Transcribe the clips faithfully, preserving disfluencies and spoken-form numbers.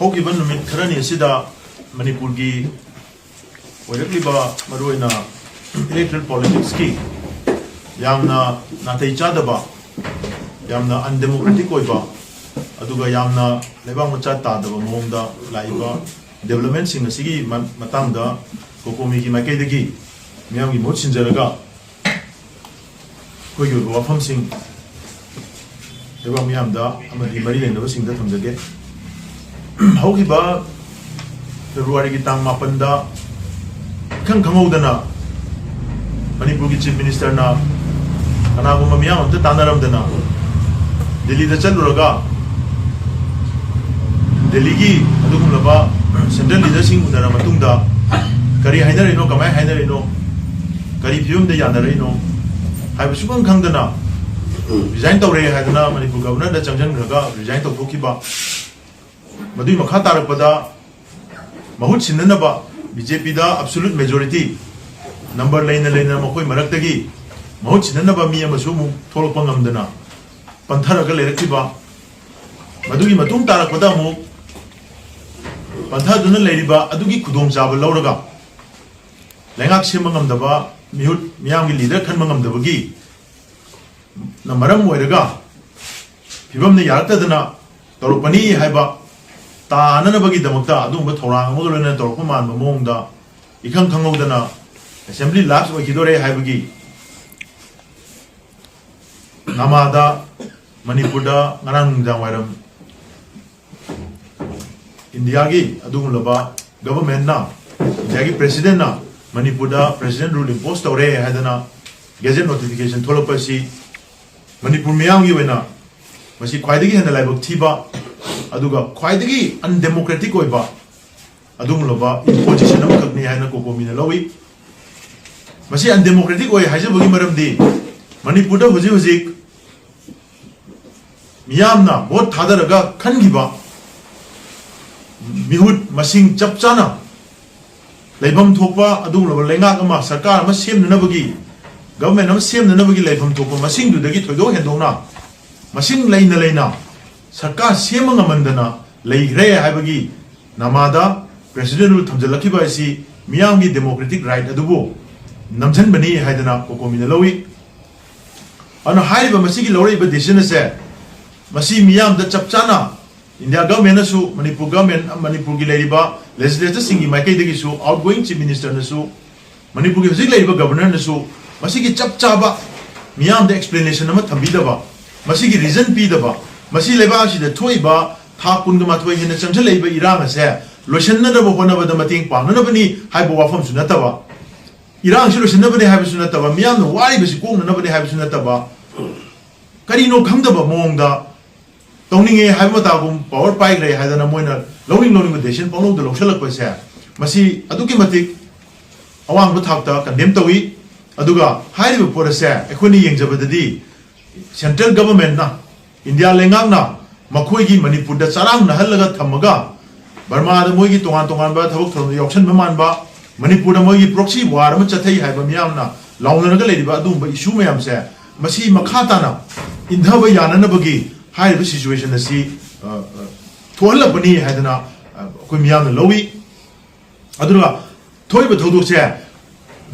ꯍꯧꯈꯤꯕ ꯅꯨꯃꯤꯠ ꯈꯔꯅꯤ ꯑꯁꯤꯗ ꯃꯅꯤꯄꯨꯔꯒꯤ ꯑꯣꯏꯔꯛꯂꯤꯕ ꯃꯔꯨꯑꯣꯏꯅ electoral politicsꯀꯤ ꯌꯥꯝꯅ ꯅꯥꯇꯩ ꯆꯥꯗꯕ, ꯌꯥꯝꯅ undemocratic ꯑꯣꯏꯕ, ꯑꯗꯨꯒ ꯌꯥꯝꯅ ꯂꯩꯕꯥꯛ ꯃꯆꯥ ꯇꯥꯗꯕ ꯃꯑꯣꯡꯗ ꯂꯥꯛꯏꯕ developmentꯁꯤꯡ ꯑꯁꯤꯒꯤ ꯃ-, ꯃꯇꯥꯡꯗ ꯀꯣꯀꯣꯃꯤꯒꯤ ꯃꯥꯏꯀꯩꯗꯒꯤ ꯃꯤꯌꯥꯝꯒꯤ ꯃꯍꯨꯠ ꯁꯤꯟꯖꯔꯒ ꯑꯩꯈꯣꯏꯒꯤ ꯑꯣꯏꯕ ꯋꯥꯐꯝꯁꯤꯡ ꯂꯩꯕꯥꯛ ꯃꯤꯌꯥꯝꯗ ꯑꯃꯗꯤ ꯃꯔꯤ ꯂꯩꯅꯕꯁꯤꯡꯗ ꯊꯝꯖꯒꯦ꯫ ꯍꯧꯈꯤꯕ ꯐꯦꯕ꯭ꯔꯨꯋꯥꯔꯤꯒꯤ ꯇꯥꯡ ꯃꯥꯄꯟꯗ ꯏꯈꯪ ꯈꯪꯍꯧꯗꯅ ꯃꯅꯤꯄꯨꯔꯒꯤ Chief Ministerꯅ ꯀꯅꯥꯒꯨꯝꯕ ꯃꯤꯌꯥꯝ ꯑꯝꯇ ꯇꯥꯟꯅꯔꯝꯗꯅ ꯗꯤꯜꯂꯤꯗ ꯆꯠꯂꯨꯔꯒ ꯗꯤꯜꯂꯤꯒꯤ ꯑꯗꯨꯒꯨꯝꯂꯕ central leaderꯁꯤꯡ ꯎꯅꯔ ꯃꯇꯨꯡꯗ ꯀꯔꯤ ꯍꯥꯏꯅꯔꯤꯅꯣ, ꯀꯃꯥꯏꯅ ꯍꯥꯏꯅꯔꯤꯅꯣ, ꯀꯔꯤ ꯐꯤꯕꯝꯗ ꯌꯥꯅꯔꯛꯏꯅꯣ ꯍꯥꯏꯕ ꯁꯨꯈꯪ ꯈꯪꯗꯅ resign ꯇꯧꯔꯦ ꯍꯥꯏꯗꯅ ꯃꯅꯤꯄꯨꯔ Governorꯗ ꯆꯪꯁꯤꯟꯈ꯭ꯔꯒ resign ꯇꯧꯊꯣꯛꯈꯤꯕ꯫ ꯃꯗꯨꯒꯤ ꯃꯈꯥ ꯇꯥꯔꯛꯄꯗ ꯃꯍꯨꯠ ꯁꯤꯟꯅꯅꯕ BJPꯗ absolute majority number ꯂꯩꯅ ꯂꯩꯅ ꯃꯈꯣꯏ ꯃꯔꯛꯇꯒꯤ ꯃꯍꯨꯠ ꯁꯤꯟꯅꯅꯕ ꯃꯤ ꯑꯃꯁꯨ ꯑꯃꯨꯛ ꯊꯣꯛꯂꯛꯄ ꯉꯝꯗꯅ ꯄꯟꯊꯔꯒ ꯂꯩꯔꯛꯈꯤꯕ꯫ ꯃꯗꯨꯒꯤ ꯃꯇꯨꯡ ꯇꯥꯔꯛꯄꯗ ꯑꯃꯨꯛ ꯄꯟꯊꯗꯨꯅ ꯂꯩꯔꯤꯕ ꯑꯗꯨꯒꯤ ꯈꯨꯗꯣꯡꯆꯥꯕ ꯂꯧꯔꯒ ꯂꯩꯉꯥꯛ ꯁꯦꯝꯕ ꯉꯝꯗꯕ, ꯃꯤꯍꯨꯠ ꯃꯤꯌꯥꯝꯒꯤ leader ꯈꯟꯕ ꯉꯝꯗꯕꯒꯤ ꯅ ꯃꯔꯝ ꯑꯣꯏꯔꯒ ꯐꯤꯕꯝꯅ ꯌꯥꯔꯛꯇꯗꯅ ꯇꯧꯔꯛꯄꯅꯤ ꯍꯥꯏꯕ ꯇꯥꯅꯅꯕꯒꯤꯗꯃꯛꯇ ꯑꯗꯨꯒꯨꯝꯕ ꯊꯧꯔꯥꯡ ꯑꯃꯒ ꯂꯣꯏꯅꯅ ꯇꯧꯔꯛꯄ ꯃꯥꯟꯕ ꯃꯑꯣꯡꯗ ꯏꯈꯪ ꯈꯪꯍꯧꯗꯅ assembly lapse ꯑꯣꯏꯈꯤꯗꯣꯔꯦ ꯍꯥꯏꯕꯒꯤ ꯅꯃꯥꯗ ꯃꯅꯤꯄꯨꯔꯗ ꯉꯔꯥꯡ ꯅꯨꯡꯗꯥꯡ ꯋꯥꯏꯔꯝ ꯏꯟꯗꯤꯌꯥꯒꯤ ꯑꯗꯨꯒꯨꯝꯂꯕ governmentꯅ, ꯏꯟꯗꯤꯌꯥꯒꯤ Presidentꯅ ꯃꯅꯤꯄꯨꯔꯗ President rule impose ꯇꯧꯔꯦ ꯍꯥꯏꯗꯅ gazette notification ꯊꯣꯛꯂꯛꯄ ꯑꯁꯤ ꯃꯅꯤꯄꯨꯔ ꯃꯤꯌꯥꯝꯒꯤ ꯑꯣꯏꯅ ꯃꯁꯤ ꯈ꯭ꯋꯥꯏꯗꯒꯤ ꯍꯦꯟꯅ ꯂꯥꯏꯕꯛ ꯊꯤꯕ ꯑꯗꯨꯒ ꯈ꯭ꯋꯥꯏꯗꯒꯤ undemocratic ꯑꯣꯏꯕ ꯑꯗꯨꯒꯨꯝꯂꯕ imposition ꯑꯃꯈꯛꯅꯤ ꯍꯥꯏꯅ ꯀꯣꯀꯣꯃꯤꯅ ꯂꯧꯏ꯫ ꯃꯁꯤ undemocratic ꯑꯣꯏ ꯍꯥꯏꯖꯕꯒꯤ ꯃꯔꯝꯗꯤ ꯃꯅꯤꯄꯨꯔꯗ ꯍꯧꯖꯤꯛ ꯍꯧꯖꯤꯛ ꯃꯤꯌꯥꯝꯅ vote ꯊꯥꯗꯔꯒ ꯈꯟꯈꯤꯕ ꯃꯤꯍꯨꯠ ꯃꯁꯤꯡ ꯆꯞ ꯆꯥꯅ ꯂꯩꯐꯝ ꯊꯣꯛꯄ ꯑꯗꯨꯒꯨꯝꯂꯕ ꯂꯩꯉꯥꯛ ꯑꯃ, ꯁꯔꯀꯥꯔ ꯑꯃ ꯁꯦꯝꯅꯅꯕꯒꯤ, government ꯑꯃ ꯁꯦꯝꯅꯅꯕꯒꯤ ꯂꯩꯐꯝ ꯊꯣꯛꯄ ꯃꯁꯤꯡꯗꯨꯗꯒꯤ ꯊꯣꯏꯗꯣꯛ ꯍꯦꯟꯗꯣꯛꯅ ꯃꯁꯤꯡ ꯂꯩꯅ ꯂꯩꯅ ꯁꯔꯀꯥꯔ ꯁꯦꯝꯕ ꯉꯝꯃꯟꯗꯅ ꯂꯩꯈ꯭ꯔꯦ ꯍꯥꯏꯕꯒꯤ ꯅꯃꯥꯗ ꯄ꯭ꯔꯦꯁꯤꯗꯦꯟꯕꯨ ꯊꯝꯖꯤꯜꯂꯛꯈꯤꯕ ꯑꯁꯤ ꯃꯤꯌꯥꯝꯒꯤ ꯗꯦꯃꯣꯀ꯭ꯔꯦꯇꯤꯛ ꯔꯥꯏꯠ ꯑꯗꯨꯕꯨ ꯅꯝꯁꯤꯟꯕꯅꯤ ꯍꯥꯏꯗꯅ ꯀꯣꯀꯣꯃꯤꯅ ꯂꯧꯏ꯫ ꯑꯗꯨꯅ ꯍꯥꯏꯔꯤꯕ ꯃꯁꯤꯒꯤ ꯂꯧꯔꯛꯏꯕ ꯗꯤꯁꯤꯖꯟ ꯑꯁꯦ ꯃꯁꯤ ꯃꯤꯌꯥꯝꯗ ꯆꯞ ꯆꯥꯅ ꯏꯟꯗꯤꯌꯥ ꯒꯚꯔꯟꯃꯦꯟꯅꯁꯨ, ꯃꯅꯤꯄꯨꯔ ꯒꯚꯔꯟꯃꯦꯟ, ꯃꯅꯤꯄꯨꯔꯒꯤ ꯂꯩꯔꯤꯕ ꯂꯦꯖꯤꯁꯂꯦꯆꯔꯁꯤꯡꯒꯤ ꯃꯥꯏꯀꯩꯗꯒꯤꯁꯨ, ꯑꯥꯎꯠꯒꯣꯌꯤꯡ ꯆꯤꯐ ꯃꯤꯅꯤꯁꯇꯔꯅꯁꯨ, ꯃꯅꯤꯄꯨꯔꯒꯤ ꯍꯧꯖꯤꯛ ꯂꯩꯔꯤꯕ ꯒꯚꯔꯅꯔꯅꯁꯨ ꯃꯁꯤꯒꯤ ꯆꯞ ꯆꯥꯕ ꯃꯤꯌꯥꯝꯗ ꯑꯦꯛꯁꯄ꯭ꯂꯦꯅꯦꯁꯟ ꯑꯃ ꯊꯝꯕꯤꯗꯕ, ꯃꯁꯤꯒꯤ ꯔꯤꯖꯟ ꯄꯤꯗꯕ, ꯃꯁꯤ ꯂꯩꯕꯥꯛ ꯑꯁꯤꯗ ꯊꯣꯛꯏꯕ ꯊꯥ ꯀꯨꯟꯒ ꯃꯥꯊꯣꯏ ꯍꯦꯟꯅ ꯆꯪꯁꯤꯜꯂꯛꯏꯕ ꯏꯔꯥꯡ ꯑꯁꯦ ꯂꯣꯏꯁꯤꯟꯅꯅꯕ ꯍꯣꯠꯅꯕꯗ ꯃꯇꯦꯡ ꯄꯥꯡꯅꯅꯕꯅꯤ ꯍꯥꯏꯕ ꯋꯥꯐꯝꯁꯨ ꯅꯠꯇꯕ, ꯏꯔꯥꯡꯁꯤ ꯂꯣꯏꯁꯤꯟꯅꯕꯅꯤ ꯍꯥꯏꯕꯁꯨ ꯅꯠꯇꯕ, ꯃꯤꯌꯥꯝꯅ ꯋꯥꯔꯤꯕꯁꯤ ꯀꯣꯛꯅꯅꯕꯅꯤ ꯍꯥꯏꯕꯁꯨ ꯅꯠꯇꯕ, ꯀꯔꯤꯅꯣ ꯈꯪꯗꯕ ꯃꯑꯣꯡꯗ ꯇꯧꯅꯤꯡꯉꯦ ꯍꯥꯏꯕ ꯃꯇꯥꯒꯨꯝ ꯄꯥꯋꯔ ꯄꯥꯏꯈ꯭ꯔꯦ ꯍꯥꯏꯗꯅ ꯃꯣꯏꯅ ꯂꯧꯅꯤꯡ ꯂꯧꯅꯤꯡꯕ ꯗꯦꯁꯤꯖꯟ ꯄꯪꯂꯧꯗ ꯂꯧꯁꯜꯂꯛꯄꯁꯦ, ꯃꯁꯤ ꯑꯗꯨꯛꯀꯤ ꯃꯇꯤꯛ ꯑꯋꯥꯡꯕ ꯊꯥꯛꯇ ꯀꯟꯗꯦꯝ ꯇꯧꯏ꯫ ꯑꯗꯨꯒ ꯍꯥꯏꯔꯤꯕ ꯄꯣꯠ ꯑꯁꯦ ꯑꯩꯈꯣꯏꯅ ꯌꯦꯡꯖꯕꯗꯗꯤ ꯁꯦꯟꯇ꯭ꯔꯦꯜ ꯒꯚꯔꯟꯃꯦꯟꯠꯅ, ꯏꯟꯗꯤꯌꯥ ꯂꯩꯉꯥꯛꯅ ꯃꯈꯣꯏꯒꯤ ꯃꯅꯤꯄꯨꯔꯗ ꯆꯔꯥꯡꯅꯍꯜꯂꯒ ꯊꯝꯃꯒ ꯕꯔꯃꯥꯗ ꯃꯣꯏꯒꯤ ꯇꯣꯉꯥꯟ ꯇꯣꯉꯥꯟꯕ ꯊꯕꯛ ꯊꯧꯔꯝꯗ ꯌꯥꯎꯁꯟꯕ ꯃꯥꯟꯕ, ꯃꯅꯤꯄꯨꯔꯗ ꯃꯣꯏꯒꯤ ꯄ꯭ꯔꯣꯛꯁꯤ ꯋꯥꯔ ꯑꯃ ꯆꯠꯊꯩ ꯍꯥꯏꯕ ꯃꯤꯌꯥꯝꯅ ꯂꯥꯎꯅꯔꯒ ꯂꯩꯔꯤꯕ ꯑꯗꯨꯒꯨꯝꯕ ꯏꯁꯨ ꯃꯌꯥꯝꯁꯦ, ꯃꯁꯤ ꯃꯈꯥ ꯇꯥꯅ ꯏꯟꯊꯕ ꯌꯥꯅꯅꯕꯒꯤ ꯍꯥꯏꯔꯤꯕ ꯁꯤꯆꯨꯋꯦꯁꯟ ꯑꯁꯤ, ꯑ, ꯑ, ꯊꯣꯛꯍꯜꯂꯛꯄꯅꯤ ꯍꯥꯏꯗꯅ, ꯑ, ꯑꯩꯈꯣꯏ ꯃꯤꯌꯥꯝꯅ ꯂꯧꯏ꯫ ꯑꯗꯨꯒ ꯊꯣꯛꯏꯕ ꯊꯧꯗꯣꯛꯁꯦ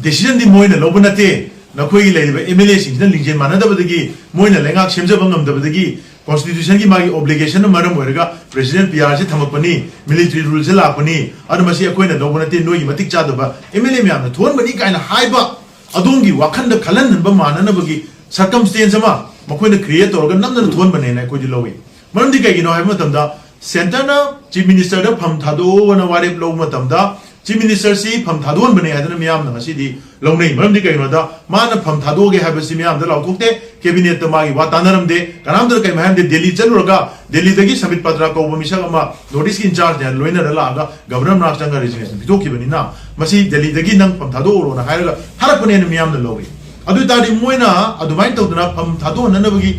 ꯗꯤꯁꯤꯖꯟꯗꯤ ꯃꯣꯏꯅ ꯂꯧꯕ ꯅꯠꯇꯦ, ꯅꯈꯣꯏꯒꯤ ꯂꯩꯔꯤꯕ ꯑꯦꯝ ꯑꯦꯜ ꯑꯦꯁꯤꯡꯁꯤꯅ ꯂꯤꯡꯖꯦꯜ ꯃꯥꯟꯅꯗꯕꯗꯒꯤ, ꯃꯣꯏꯅ ꯂꯩꯉꯥꯛ ꯁꯦꯝꯖꯕ ꯉꯝꯗꯕꯗꯒꯤ, ꯀꯣꯟꯁꯇꯤꯇ꯭ꯌꯨꯁꯟꯒꯤ ꯃꯥꯒꯤ ꯑꯣꯕ꯭ꯂꯤꯒꯦꯁꯟꯅ ꯃꯔꯝ ꯑꯣꯏꯔꯒ ꯄ꯭ꯔꯦꯁꯤꯗꯦꯟꯠ ꯄꯤ ꯑꯥꯔꯁꯦ ꯊꯝꯃꯛꯄꯅꯤ, ꯃꯤꯂꯤꯇꯔꯤ ꯔꯨꯜꯁꯦ ꯂꯥꯛꯄꯅꯤ, ꯑꯗꯨ ꯃꯁꯤ ꯑꯩꯈꯣꯏꯅ ꯂꯧꯕ ꯅꯠꯇꯦ, ꯅꯣꯏꯒꯤ ꯃꯇꯤꯛ ꯆꯥꯗꯕ ꯑꯦꯝ ꯑꯦꯜ ꯑꯦ ꯃꯌꯥꯝꯅ ꯊꯣꯛꯍꯟꯕꯅꯤ ꯀꯥꯏꯅ ꯍꯥꯏꯕ, ꯑꯗꯣꯝꯒꯤ ꯋꯥꯈꯜꯗ ꯈꯜꯍꯟꯍꯟꯕ ꯃꯥꯟꯅꯅꯕꯒꯤ ꯁꯔꯀꯝꯁꯇꯦꯟꯁ ꯑꯃ ꯃꯈꯣꯏꯅ ꯀ꯭ꯔꯤꯌꯦꯠ ꯇꯧꯔꯒ ꯅꯝꯗꯅ ꯊꯣꯛꯍꯟꯕꯅꯦꯅ ꯑꯩꯈꯣꯏꯗꯤ ꯂꯧꯏ꯫ ꯃꯔꯝꯗꯤ ꯀꯩꯒꯤꯅꯣ ꯍꯥꯏꯕ ꯃꯇꯝꯗ, ꯁꯦꯟꯇꯔꯅ ꯆꯤꯐ ꯃꯤꯅꯤꯁꯇꯔꯗ ꯐꯝ ꯊꯥꯗꯣꯛꯑꯣꯅ ꯋꯥꯔꯦꯞ ꯂꯧꯕ ꯃꯇꯝꯗ, ꯆꯤꯐ ꯃꯤꯅꯤꯁꯇꯔꯁꯤ ꯐꯝ ꯊꯥꯗꯣꯛꯍꯟꯕꯅꯦ ꯍꯥꯏꯗꯅ ꯃꯤꯌꯥꯝꯅ ꯉꯁꯤꯗꯤ ꯂꯧꯅꯩ꯫ ꯃꯔꯝꯗꯤ ꯀꯩꯒꯤꯅꯣꯗ, ꯃꯥꯅ ꯐꯝ ꯊꯥꯗꯣꯛꯑꯒꯦ ꯍꯥꯏꯕꯁꯤ ꯃꯤꯌꯥꯝꯗ ꯂꯥꯎꯊꯣꯛꯇꯦ, ꯀꯦꯕꯤꯅꯦꯠꯇ ꯃꯥꯒꯤ ꯋꯥ ꯇꯥꯟꯅꯔꯝꯗꯦ, ꯀꯅꯥꯝꯇꯅ ꯀꯔꯤꯝ ꯍꯥꯏꯔꯝꯗꯦ꯫ ꯗꯦꯜꯂꯤ ꯆꯠꯂꯨꯔꯒ ꯗꯦꯜꯂꯤꯗꯒꯤ ꯁꯝꯕꯤꯠ ꯄꯥꯇ꯭ꯔ ꯀꯧꯕ ꯃꯤꯁꯛ ꯑꯃ ꯅꯣꯔꯠ ꯏꯁꯀꯤ ꯏꯟꯆꯥꯔꯖꯅꯦ ꯂꯣꯏꯅꯔ ꯂꯥꯛꯑꯒ ꯒꯚꯔꯅꯔ ꯃꯅꯥꯛ ꯆꯪꯉꯒ ꯔꯤꯖꯤꯒꯅꯦꯁꯟ ꯄꯤꯊꯣꯛꯈꯤꯕꯅꯤꯅ, ꯃꯁꯤ ꯗꯦꯜꯂꯤꯗꯒꯤ ꯅꯪ ꯐꯝ ꯊꯥꯗꯣꯛꯎꯔꯣꯅ ꯍꯥꯏꯔꯒ ꯊꯥꯔꯛꯄꯅꯦꯅ ꯃꯤꯌꯥꯝꯅ ꯂꯧꯏ꯫ ꯑꯗꯨ ꯑꯣꯏ ꯇꯥꯔꯗꯤ ꯃꯣꯏꯅ ꯑꯗꯨꯃꯥꯏꯅ ꯇꯧꯗꯅ ꯐꯝ ꯊꯥꯗꯣꯛꯍꯟꯅꯅꯕꯒꯤ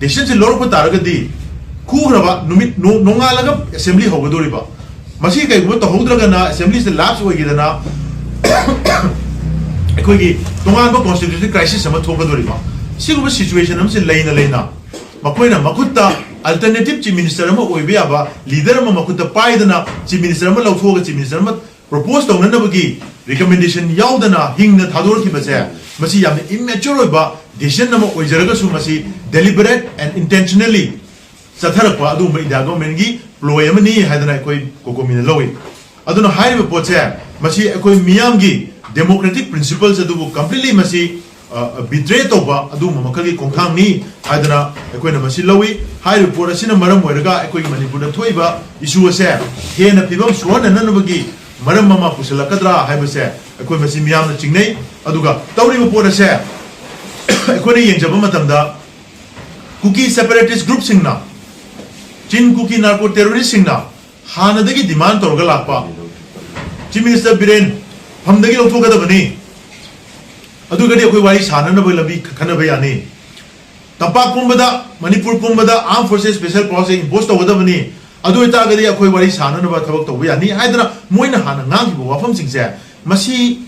ꯗꯦꯁꯤꯖꯟꯁꯦ ꯂꯧꯔꯛꯄ ꯇꯥꯔꯒꯗꯤ, ꯈꯨꯈ꯭ꯔꯕ ꯅꯨꯃꯤꯠ ꯅꯣ-, ꯅꯣꯡꯉꯥꯜꯂꯒ ꯑꯦꯁꯦꯝꯕ꯭ꯂꯤ ꯍꯧꯒꯗꯧꯔꯤꯕ, ꯃꯁꯤ ꯀꯩꯒꯨꯝꯕ ꯇꯧꯍꯧꯗ꯭ꯔꯒꯅ, ꯑꯦꯁꯦꯝꯕ꯭ꯂꯤꯁꯦ ꯂꯥꯞꯁ ꯑꯣꯏꯈꯤꯗꯅ ꯑꯩꯈꯣꯏꯒꯤ ꯇꯣꯉꯥꯟꯕ ꯀꯣꯟꯁꯇꯤꯇ꯭ꯌꯨꯁꯟ ꯀ꯭ꯔꯥꯏꯁꯤꯁ ꯑꯃ ꯊꯣꯛꯀꯗꯧꯔꯤꯕ, ꯁꯤꯒꯨꯝꯕ ꯁꯤꯆꯨꯋꯦꯁꯟ ꯑꯃꯁꯦ ꯂꯩꯅ ꯂꯩꯅ ꯃꯈꯣꯏꯅ ꯃꯈꯨꯠꯇ Alternative Chief Minister ꯑꯃ ꯑꯣꯏꯕ ꯌꯥꯕ leader ꯑꯃ ꯃꯈꯨꯠꯇ ꯄꯥꯏꯗꯅ Chief Minister ꯑꯃ ꯂꯧꯊꯣꯛꯑꯒ Chief Minister ꯑꯃ propose ꯇꯧꯅꯅꯕꯒꯤ recommendation ꯌꯥꯎꯗꯅ ꯍꯤꯡꯅ ꯊꯥꯗꯣꯔꯛꯈꯤꯕꯁꯦ, ꯃꯁꯤ ꯌꯥꯝꯅ immature ꯑꯣꯏꯕ decision ꯑꯃ ꯑꯣꯏꯖꯔꯒꯁꯨ, ꯃꯁꯤ deliberate and intentionally ꯆꯠꯊꯔꯛꯄ ꯑꯗꯨꯒꯨꯝꯕ India government ꯀꯤ ploy ꯑꯃꯅꯤ ꯍꯥꯏꯗꯅ ꯑꯩꯈꯣꯏ COCOMI ꯅ ꯂꯧꯏ꯫ ꯑꯗꯨꯅ ꯍꯥꯏꯔꯤꯕ ꯄꯣꯠꯁꯦ, ꯃꯁꯤ ꯑꯩꯈꯣꯏ ꯃꯤꯌꯥꯝꯒꯤ democratic principles ꯑꯗꯨꯕꯨ completely ꯃꯁꯤ, ꯑ, betray ꯇꯧꯕ ꯑꯗꯨꯒꯨꯝꯕ ꯃꯈꯜꯒꯤ ꯈꯣꯡꯊꯥꯡꯅꯤ ꯍꯥꯏꯗꯅ ꯑꯩꯈꯣꯏꯅ ꯃꯁꯤ ꯂꯧꯏ꯫ ꯍꯥꯏꯔꯤꯕ ꯄꯣꯠ ꯑꯁꯤꯅ ꯃꯔꯝ ꯑꯣꯏꯔꯒ ꯑꯩꯈꯣꯏꯒꯤ ꯃꯅꯤꯄꯨꯔꯗ ꯊꯣꯛꯏꯕ issue ꯑꯁꯦ ꯍꯦꯟꯅ ꯐꯤꯕꯝ ꯁꯣꯛꯍꯟꯅꯅꯕꯒꯤ ꯃꯔꯝ ꯑꯃ ꯄꯨꯁꯤꯜꯂꯛꯀꯗ꯭ꯔꯥ ꯍꯥꯏꯕꯁꯦ ꯑꯩꯈꯣꯏ ꯃꯁꯤ ꯃꯤꯌꯥꯝꯅ ꯆꯤꯡꯅꯩ꯫ ꯑꯗꯨꯒ ꯇꯧꯔꯤꯕ ꯄꯣꯠ ꯑꯁꯦ ꯑꯩꯈꯣꯏꯅ ꯌꯦꯡꯖꯕ ꯃꯇꯝꯗ, ꯀꯨꯀꯤ separatist group ꯁꯤꯡꯅ, ꯆꯤꯟ ꯀꯨꯀꯤ narco terrorist ꯁꯤꯡꯅ ꯍꯥꯟꯅꯗꯒꯤ demand ꯇꯧꯔꯒ ꯂꯥꯛꯄ Chief Minister ꯕꯤꯔꯦꯟ ꯐꯝꯗꯒꯤ ꯂꯧꯊꯣꯛꯀꯗꯕꯅꯤ, ꯑꯗꯨꯒꯗꯤ ꯑꯩꯈꯣꯏ ꯋꯥꯔꯤ ꯁꯥꯟꯅꯅꯕ ꯂꯝꯕꯤ ꯈꯟꯅꯕ ꯌꯥꯅꯤ꯫ ꯇꯝꯄꯥꯛ ꯄꯨꯝꯕꯗ, ꯃꯅꯤꯄꯨꯔ ꯄꯨꯝꯕꯗ Armed Forces Special Powers Act impose ꯇꯧꯒꯗꯕꯅꯤ, ꯑꯗꯨ ꯑꯣꯏꯇꯥꯔꯒꯗꯤ ꯑꯩꯈꯣꯏ ꯋꯥꯔꯤ ꯁꯥꯟꯅꯅꯕ ꯊꯕꯛ ꯇꯧꯕ ꯌꯥꯅꯤ ꯍꯥꯏꯗꯅ ꯃꯣꯏꯅ ꯍꯥꯟꯅ ꯉꯥꯡꯈꯤꯕ ꯋꯥꯐꯝꯁꯤꯡꯁꯦ, ꯃꯁꯤ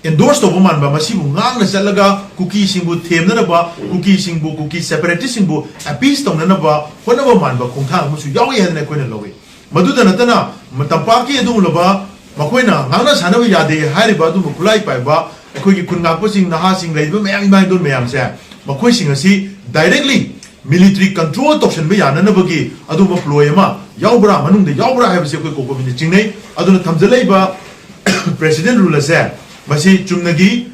endorse ꯇꯧꯕ ꯃꯥꯟꯕ, ꯃꯁꯤꯕꯨ ꯉꯥꯡꯅ ꯆꯠꯂꯒ ꯀꯨꯀꯤꯁꯤꯡꯕꯨ ꯊꯦꯝꯅꯅꯕ, ꯀꯨꯀꯤꯁꯤꯡꯕꯨ, ꯀꯨꯀꯤ separatist ꯁꯤꯡꯕꯨ appease ꯇꯧꯅꯅꯕ ꯍꯣꯠꯅꯕ ꯃꯥꯟꯕ ꯈꯣꯡꯊꯥꯡ ꯑꯃꯁꯨ ꯌꯥꯎꯏ ꯍꯥꯏꯗꯅ ꯑꯩꯈꯣꯏꯅ ꯂꯧꯏ꯫ ꯃꯗꯨꯗ ꯅꯠꯇꯅ, ꯃ-, ꯇꯝꯄꯥꯛꯀꯤ ꯑꯗꯨꯒꯨꯝꯂꯕ ꯃꯈꯣꯏꯅ ꯉꯥꯡꯅ ꯁꯥꯟꯅꯕ ꯌꯥꯗꯦ ꯍꯥꯏꯔꯤꯕ ꯑꯗꯨꯒꯨꯝꯕ ꯈꯨꯠꯂꯥꯏ ꯄꯥꯏꯕ ꯑꯩꯈꯣꯏꯒꯤ ꯈꯨꯟ ꯉꯥꯛꯄꯁꯤꯡ, ꯅꯍꯥꯁꯤꯡ ꯂꯩꯔꯤꯕ ꯃꯌꯥꯝ, ꯏꯃꯥ ꯏꯟꯗꯣꯟ ꯃꯌꯥꯝꯁꯦ, ꯃꯈꯣꯏꯁꯤꯡ ꯑꯁꯤ directly military control ꯇꯧꯁꯤꯟꯕ ꯌꯥꯅꯅꯕꯒꯤ ꯑꯗꯨꯒꯨꯝꯕ ploy ꯑꯃ ꯌꯥꯎꯕ꯭ꯔꯥ, ꯃꯅꯨꯡꯗ ꯌꯥꯎꯕ꯭ꯔꯥ ꯍꯥꯏꯕꯁꯤ ꯑꯩꯈꯣꯏ COCOMI ꯅ ꯆꯤꯡꯅꯩ꯫ ꯑꯗꯨꯅ ꯊꯝꯖꯜꯂꯛꯏꯕ President Rule ꯑꯁꯦ, ꯃꯁꯤ ꯆꯨꯝꯅꯒꯤ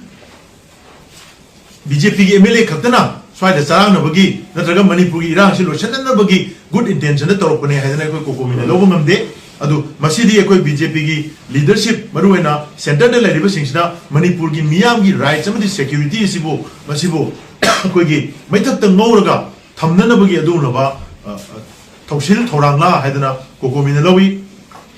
BJP ꯒꯤ MLA ꯈꯛꯇꯅ ꯁ꯭ꯋꯥꯏꯗ ꯆꯔꯥꯡꯅꯕꯒꯤ ꯅꯠꯇ꯭ꯔꯒ ꯃꯅꯤꯄꯨꯔꯒꯤ ꯏꯔꯥꯡꯁꯤ ꯂꯣꯏꯁꯤꯟꯅꯅꯕꯒꯤ good intention ꯗ ꯇꯧꯔꯛꯄꯅꯦ ꯍꯥꯏꯗꯅ ꯑꯩꯈꯣꯏ COCOMI ꯅ ꯂꯧꯕ ꯉꯝꯗꯦ꯫ ꯑꯗꯨ ꯃꯁꯤꯗꯤ ꯑꯩꯈꯣꯏ BJP ꯒꯤ leadership, ꯃꯔꯨꯑꯣꯏꯅ centre ꯗ ꯂꯩꯔꯤꯕꯁꯤꯡꯁꯤꯅ ꯃꯅꯤꯄꯨꯔꯒꯤ ꯃꯤꯌꯥꯝꯒꯤ rights ꯑꯃꯗꯤ security ꯑꯁꯤꯕꯨ, ꯃꯁꯤꯕꯨ ꯑꯩꯈꯣꯏꯒꯤ ꯃꯩꯊꯛꯇ ꯉꯧꯔꯒ ꯊꯝꯅꯅꯕꯒꯤ ꯑꯗꯨꯒꯨꯝꯂꯕ, ꯑ, ꯑ, ꯊꯧꯁꯤꯜ ꯊꯧꯔꯥꯡꯂꯥ ꯍꯥꯏꯗꯅ COCOMI ꯅ ꯂꯧꯏ꯫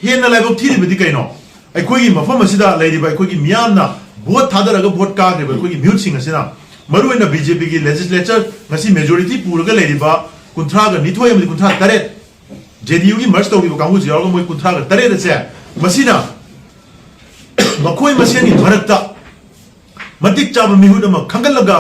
ꯍꯦꯟꯅ ꯂꯥꯏꯕꯛ ꯊꯤꯔꯤꯕꯗꯤ ꯀꯩꯅꯣ? ꯑꯩꯈꯣꯏꯒꯤ ꯃꯐꯝ ꯑꯁꯤꯗ ꯂꯩꯔꯤꯕ ꯑꯩꯈꯣꯏꯒꯤ ꯃꯤꯌꯥꯝꯅ vote ꯊꯥꯗꯔꯒ vote ꯀꯥꯈ꯭ꯔꯤꯕ ꯑꯩꯈꯣꯏꯒꯤ ꯃꯤꯍꯨꯠꯁꯤꯡ ꯑꯁꯤꯅ, ꯃꯔꯨꯑꯣꯏꯅ BJP ꯒꯤ legislature ꯉꯁꯤ majority ꯄꯨꯔꯒ ꯂꯩꯔꯤꯕ ꯀꯨꯟꯊ꯭ꯔꯥꯒ ꯅꯤꯊꯣꯏ ꯑꯃꯗꯤ ꯀꯨꯟꯊ꯭ꯔꯥ ꯇꯔꯦꯠ, JDU ꯒꯤ merge ꯇꯧꯈꯤꯕ ꯀꯥꯡꯕꯨꯁꯨ ꯌꯥꯎꯔꯒ ꯃꯣꯏ ꯀꯨꯟꯊ꯭ꯔꯥꯒ ꯇꯔꯦꯠ ꯑꯁꯦ, ꯃꯁꯤꯅ ꯃꯈꯣꯏ ꯃꯁꯦꯟꯒꯤ ꯃꯔꯛꯇ ꯃꯇꯤꯛ ꯆꯥꯕ ꯃꯤꯍꯨꯠ ꯑꯃ ꯈꯟꯒꯠꯂꯒ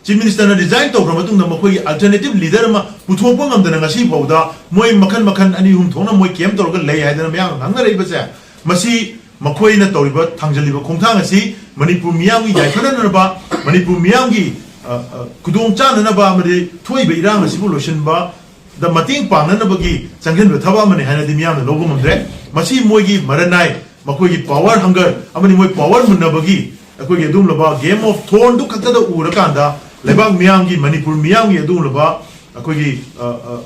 ꯆꯤꯐ ꯃꯤꯅꯤꯁꯇꯔꯅ ꯔꯤꯖꯥꯏꯟ ꯇꯧꯈ꯭ꯔ ꯃꯇꯨꯡꯗ ꯃꯈꯣꯏꯒꯤ ꯑꯜꯇꯔꯅꯦꯇꯤꯚ ꯂꯤꯗꯔ ꯑꯃ ꯄꯨꯊꯣꯛꯄ ꯉꯝꯗꯅ ꯉꯁꯤ ꯐꯥꯎꯗ ꯃꯣꯏ ꯃꯈꯜ ꯃꯈꯜ ꯑꯅꯤ ꯑꯍꯨꯝ ꯊꯣꯛꯅ ꯃꯣꯏ ꯀꯦꯝ ꯇꯧꯔꯒ ꯂꯩ ꯍꯥꯏꯗꯅ ꯃꯌꯥꯝꯅ ꯉꯥꯡꯅꯔꯛꯏꯕꯁꯦ, ꯃꯁꯤ ꯃꯈꯣꯏꯅ ꯇꯧꯔꯤꯕ, ꯊꯥꯡꯖꯜꯂꯤꯕ ꯈꯣꯡꯊꯥꯡ ꯑꯁꯤ ꯃꯅꯤꯄꯨꯔ ꯃꯤꯌꯥꯝꯒꯤ ꯌꯥꯏꯐꯅꯅꯕ, ꯃꯅꯤꯄꯨꯔ ꯃꯤꯌꯥꯝꯒꯤ, ꯑ, ꯑ, ꯈꯨꯗꯣꯡ ꯆꯥꯅꯅꯕ ꯑꯃꯗꯤ ꯊꯣꯛꯏꯕ ꯏꯔꯥꯡ ꯑꯁꯤꯕꯨ ꯂꯣꯏꯁꯤꯟꯕꯗ ꯃꯇꯦꯡ ꯄꯥꯡꯅꯅꯕꯒꯤ ꯆꯪꯁꯤꯟꯕ ꯊꯕꯛ ꯑꯃꯅꯤ ꯍꯥꯏꯅꯗꯤ ꯃꯤꯌꯥꯝꯅ ꯂꯧꯕ ꯉꯝꯗ꯭ꯔꯦ꯫ ꯃꯁꯤ ꯃꯣꯏꯒꯤ ꯃꯔꯟ ꯅꯥꯏ, ꯃꯈꯣꯏꯒꯤ ꯄꯋꯥꯔ ꯍꯪꯒꯔ ꯑꯃꯗꯤ ꯃꯣꯏ ꯄꯋꯥꯔ ꯃꯨꯟꯅꯕꯒꯤ ꯑꯩꯈꯣꯏꯒꯤ ꯑꯗꯨꯒꯨꯝꯂꯕ ꯒꯦꯝ ꯑꯣꯐ ꯊ꯭ꯔꯣꯟꯗꯨ ꯈꯛꯇꯗ ꯎꯔꯀꯥꯟꯗ ꯂꯩꯕꯥꯛ ꯃꯤꯌꯥꯝꯒꯤ, ꯃꯅꯤꯄꯨꯔ ꯃꯤꯌꯥꯝꯒꯤ ꯑꯗꯨꯒꯨꯝꯂꯕ ꯑꯩꯈꯣꯏꯒꯤ, ꯑ, ꯑ,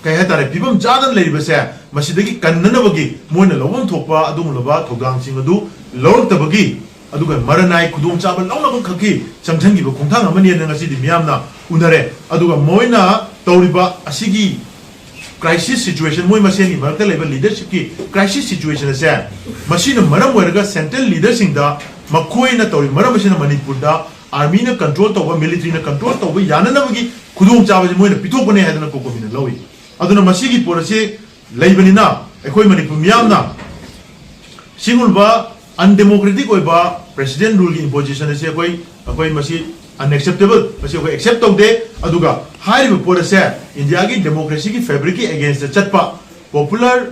ꯀꯩ ꯍꯥꯏꯇꯥꯔꯦ, ꯐꯤꯕꯝ ꯆꯥꯗꯅ ꯂꯩꯔꯤꯕꯁꯦ, ꯃꯁꯤꯗꯒꯤ ꯀꯟꯅꯅꯕꯒꯤ ꯃꯣꯏꯅ ꯂꯧꯐꯝ ꯊꯣꯛꯄ ꯑꯗꯨꯒꯨꯝꯂꯕ ꯊꯧꯗꯥꯡꯁꯤꯡ ꯑꯗꯨ ꯂꯧꯔꯛꯇꯕꯒꯤ, ꯑꯗꯨꯒ ꯃꯔꯟ ꯅꯥꯏ ꯈꯨꯗꯣꯡꯆꯥꯕ ꯂꯧꯅꯕ ꯈꯛꯀꯤ ꯆꯪꯁꯤꯟꯈꯤꯕ ꯈꯣꯡꯊꯥꯡ ꯑꯃꯅꯤꯅ ꯉꯁꯤꯗꯤ ꯃꯤꯌꯥꯝꯅ ꯎꯅꯔꯦ꯫ ꯑꯗꯨꯒ ꯃꯣꯏꯅ ꯇꯧꯔꯤꯕ ꯑꯁꯤꯒꯤ ꯀ꯭ꯔꯥꯏꯁꯤꯁ ꯁꯤꯆꯨꯋꯦꯁꯟ, ꯃꯣꯏ ꯃꯁꯦꯟꯒꯤ ꯃꯔꯛꯇ ꯂꯩꯕ ꯂꯤꯗꯔꯁꯤꯞꯀꯤ ꯀ꯭ꯔꯥꯏꯁꯤꯁ ꯁꯤꯆꯨꯋꯦꯁꯟ ꯑꯁꯦ, ꯃꯁꯤꯅ ꯃꯔꯝ ꯑꯣꯏꯔꯒ ꯁꯦꯟꯇ꯭ꯔꯦꯜ ꯂꯤꯗꯔꯁꯤꯡꯗ ꯃꯈꯣꯏꯅ ꯇꯧꯔꯤꯕ ꯃꯔꯝ ꯑꯁꯤꯅ ꯃꯅꯤꯄꯨꯔꯗ ꯑꯥꯔꯃꯤꯅ ꯀꯟꯇ꯭ꯔꯣꯜ ꯇꯧꯕ, ꯃꯤꯂꯤꯇ꯭ꯔꯤꯅ ꯀꯟꯇ꯭ꯔꯣꯜ ꯇꯧꯕ ꯌꯥꯅꯅꯕꯒꯤ ꯈꯨꯗꯣꯡꯆꯥꯕꯁꯤ ꯃꯣꯏꯅ ꯄꯤꯊꯣꯛꯄꯅꯦ ꯍꯥꯏꯗꯅ ꯀꯣꯀꯣꯃꯤꯅ ꯂꯧꯏ꯫ ꯑꯗꯨꯅ ꯃꯁꯤꯒꯤ ꯄꯣꯠ ꯑꯁꯤ ꯂꯩꯕꯅꯤꯅ ꯑꯩꯈꯣꯏ ꯃꯅꯤꯄꯨꯔ ꯃꯤꯌꯥꯝꯅ ꯁꯤꯒꯨꯝꯕ ꯑꯟꯗꯦꯃꯣꯀ꯭ꯔꯦꯇꯤꯛ ꯑꯣꯏꯕ ꯄ꯭ꯔꯦꯁꯤꯗꯦꯟ ꯔꯨꯜꯒꯤ ꯏꯝꯄꯣꯖꯤꯁꯟ ꯑꯁꯤ ꯑꯩꯈꯣꯏ, ꯑꯩꯈꯣꯏ ꯃꯁꯤ ꯑꯟꯑꯦꯛꯁꯦꯞꯇꯦꯕꯜ, ꯃꯁꯤ ꯑꯩꯈꯣꯏ ꯑꯦꯛꯁꯦꯞ ꯇꯧꯗꯦ꯫ ꯑꯗꯨꯒ ꯍꯥꯏꯔꯤꯕ ꯄꯣꯠ ꯑꯁꯦ ꯏꯟꯗꯤꯌꯥꯒꯤ ꯗꯦꯃꯣꯀ꯭ꯔꯦꯁꯤꯒꯤ ꯐꯦꯕ꯭ꯔꯤꯛꯀꯤ ꯑꯦꯒꯦꯟꯁꯇ ꯆꯠꯄ, ꯄꯣꯄꯨꯂꯔ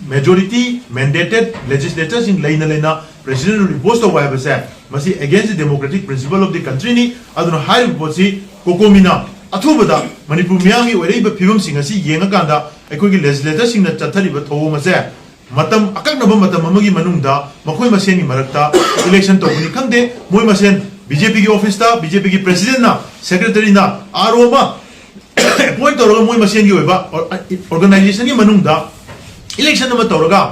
ꯃꯦꯖꯣꯔꯤꯇꯤ ꯃꯦꯟꯗꯦꯇꯦꯠ ꯂꯦꯖꯤꯁꯂꯦꯆꯔꯁꯤꯡ ꯂꯩꯅ ꯂꯩꯅ ꯄ꯭ꯔꯦꯁꯤꯗꯦꯟ ꯔꯨꯜ ꯏꯝꯄꯣꯖ ꯇꯧꯕ ꯍꯥꯏꯕꯁꯦ, ꯃꯁꯤ against the democratic principle of the countryꯅꯤ꯫ ꯑꯗꯨꯅ ꯍꯥꯏꯔꯤꯕ ꯄꯣꯠꯁꯤ ꯀꯣꯀꯣꯃꯤꯅ ꯑꯊꯨꯕꯗ ꯃꯅꯤꯄꯨꯔ ꯃꯤꯌꯥꯝꯒꯤ ꯑꯣꯏꯔꯛꯏꯕ ꯐꯤꯕꯝꯁꯤꯡ ꯑꯁꯤ ꯌꯦꯡꯉꯀꯥꯟꯗ ꯑꯩꯈꯣꯏꯒꯤ ꯂꯦꯖꯤꯁꯂꯦꯇꯔꯁꯤꯡꯅ ꯆꯠꯊꯔꯤꯕ ꯊꯧꯑꯣꯡ ꯑꯁꯦ ꯃꯇꯝ, ꯑꯀꯛꯅꯕ ꯃꯇꯝ ꯑꯃꯒꯤ ꯃꯅꯨꯡꯗ ꯃꯈꯣꯏ ꯃꯁꯦꯟꯒꯤ ꯃꯔꯛꯇ ꯏꯂꯦꯛꯁꯟ ꯇꯧꯕꯅꯤ ꯈꯪꯗꯦ, ꯃꯣꯏ ꯃꯁꯦꯟ ꯕꯤ ꯖꯦ ꯄꯤꯒꯤ ꯑꯣꯐꯤꯁꯇ ꯕꯤ ꯖꯦ ꯄꯤꯒꯤ ꯄ꯭ꯔꯦꯁꯤꯗꯦꯟꯅ, ꯁꯦꯀ꯭ꯔꯦꯇꯔꯤꯅ ꯑꯥꯔ ꯑꯣ ꯑꯃ ꯑꯦꯄꯣꯏꯟ ꯇꯧꯔꯒ ꯃꯣꯏ ꯃꯁꯦꯟꯒꯤ ꯑꯣꯏꯕ ꯑꯣꯔꯒꯅꯥꯏꯖꯦꯁꯟꯒꯤ ꯃꯅꯨꯡꯗ ꯏꯂꯦꯛꯁꯟ ꯑꯃ ꯇꯧꯔꯒ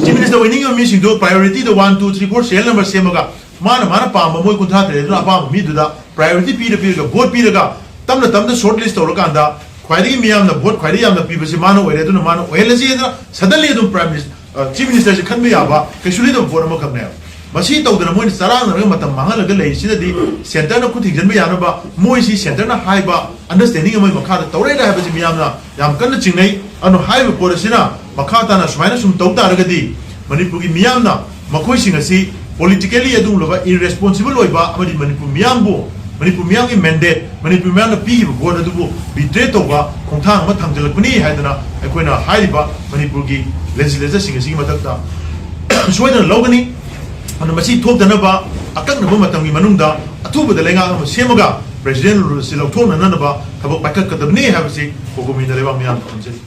ꯆꯤꯐ ꯃꯤꯅꯤꯁꯇꯔ ꯑꯣꯏꯅꯤꯡꯉꯤꯕ ꯃꯤꯁꯤꯡꯗꯨ ꯄ꯭ꯔꯥꯏꯌꯣꯔꯤꯇꯤꯗ one, two, three, four serial number ꯁꯦꯝꯃꯒ ꯃꯥꯅ, ꯃꯥꯅ ꯄꯥꯝꯕ ꯃꯣꯏ ꯀꯨꯟꯊ꯭ꯔꯥ ꯇꯔꯦꯠ ꯑꯗꯨꯅ ꯑꯄꯥꯝꯕ ꯃꯤꯗꯨꯗ ꯄ꯭ꯔꯥꯏꯌꯣꯔꯤꯇꯤ ꯄꯤꯔ ꯄꯤꯔꯒ, ꯚꯣꯠ ꯄꯤꯔꯒ, ꯇꯞꯅ ꯇꯞꯅ ꯁꯣꯔꯠ ꯂꯤꯁ ꯇꯧꯔꯀꯥꯟꯗ ꯈ꯭ꯋꯥꯏꯗꯒꯤ ꯃꯤꯌꯥꯝꯅ ꯚꯣꯠ ꯈ꯭ꯋꯥꯏꯗꯒꯤ ꯌꯥꯝꯅ ꯄꯤꯕꯁꯤ ꯃꯥꯅ ꯑꯣꯏꯔꯦ, ꯑꯗꯨꯅ ꯃꯥꯅ ꯑꯣꯏꯍꯜꯂꯁꯤ ꯍꯥꯏꯗꯅ ꯁꯗꯟꯂꯤ ꯑꯗꯨꯝ ꯄ꯭ꯔꯥꯏꯝ ꯃꯤꯅꯤꯁꯇꯔ, ꯆꯤꯐ ꯃꯤꯅꯤꯁꯇꯔꯁꯦ ꯈꯟꯕ ꯌꯥꯕ ꯀꯩꯁꯨ ꯂꯩꯇꯕ ꯄꯣꯠ ꯑꯃꯈꯛꯅꯦꯕ꯫ ꯃꯁꯤ ꯇꯧꯗꯅ ꯃꯣꯏꯅ ꯆꯔꯥꯡꯅꯔꯒ ꯃꯇꯝ ꯃꯥꯡꯍꯜꯂꯒ ꯂꯩꯔꯤꯁꯤꯅꯗꯤ ꯁꯦꯟꯇꯔꯅ ꯈꯨꯠ ꯊꯤꯡꯖꯤꯟꯕ ꯌꯥꯅꯕ ꯃꯣꯏꯁꯤ ꯁꯦꯟꯇꯔꯅ ꯍꯥꯏꯕ ꯑꯟꯗꯔꯁꯇꯦꯟꯗꯤꯡ ꯑꯃꯒꯤ ꯃꯈꯥꯗ ꯇꯧꯔꯛꯏꯔꯥ ꯍꯥꯏꯕꯁꯤ ꯃꯤꯌꯥꯝꯅ ꯌꯥꯝ ꯀꯟꯅ ꯆꯤꯡꯅꯩ꯫ ꯑꯗꯨꯅ ꯍꯥꯏꯔꯤꯕ ꯄꯣꯠ ꯑꯁꯤꯅ ꯃꯈꯥ ꯇꯥꯅ ꯁꯨꯃꯥꯏꯅ ꯁꯨꯝ ꯇꯧ ꯇꯥꯔꯒꯗꯤ ꯃꯅꯤꯄꯨꯔꯒꯤ ꯃꯤꯌꯥꯝꯅ ꯃꯈꯣꯏꯁꯤꯡ ꯑꯁꯤ ꯄꯣꯂꯤꯇꯤꯀꯦꯂꯤ ꯑꯗꯨꯒꯨꯝꯂꯕ ꯏꯔꯦꯁꯄꯣꯟꯁꯤꯕꯜ ꯑꯣꯏꯕ ꯑꯃꯗꯤ ꯃꯅꯤꯄꯨꯔ ꯃꯤꯌꯥꯝꯕꯨ ꯃꯅꯤꯄꯨꯔ ꯃꯤꯌꯥꯝꯒꯤ ꯃꯦꯟꯗꯦꯠ, ꯃꯅꯤꯄꯨꯔ ꯃꯤꯌꯥꯝꯅ ꯄꯤꯈꯤꯕ ꯚꯣꯠ ꯑꯗꯨꯕꯨ ꯕꯤꯇ꯭ꯔꯦ ꯇꯧꯕ ꯈꯣꯡꯊꯥꯡ ꯑꯃ ꯊꯥꯡꯖꯤꯜꯂꯛꯄꯅꯤ ꯍꯥꯏꯗꯅ ꯑꯩꯈꯣꯏꯅ ꯍꯥꯏꯔꯤꯕ ꯃꯅꯤꯄꯨꯔꯒꯤ ꯂꯦꯖꯤꯁꯂꯦꯆꯔꯁꯤꯡ ꯑꯁꯤꯒꯤ ꯃꯊꯛꯇ ꯁꯣꯏꯗꯅ ꯂꯧꯒꯅꯤ꯫ ꯑꯗꯨꯅ ꯃꯁꯤ ꯊꯣꯛꯇꯅꯕ ꯑꯀꯛꯅꯕ ꯃꯇꯝꯒꯤ ꯃꯅꯨꯡꯗ ꯑꯊꯨꯕꯗ ꯂꯩꯉꯥꯛ ꯑꯃ ꯁꯦꯝꯃꯒ ꯄ꯭ꯔꯦꯁꯤꯗꯦꯟ ꯔꯨꯜ ꯑꯁꯤ ꯂꯧꯊꯣꯛꯅꯅꯕ ꯊꯕꯛ ꯄꯥꯏꯈꯠꯀꯗꯕꯅꯤ ꯍꯥꯏꯕꯁꯤ ꯀꯣꯀꯣꯃꯤꯅ ꯂꯩꯕꯥꯛ ꯃꯤꯌꯥꯝꯗ ꯈꯪꯍꯟꯖꯔꯤ꯫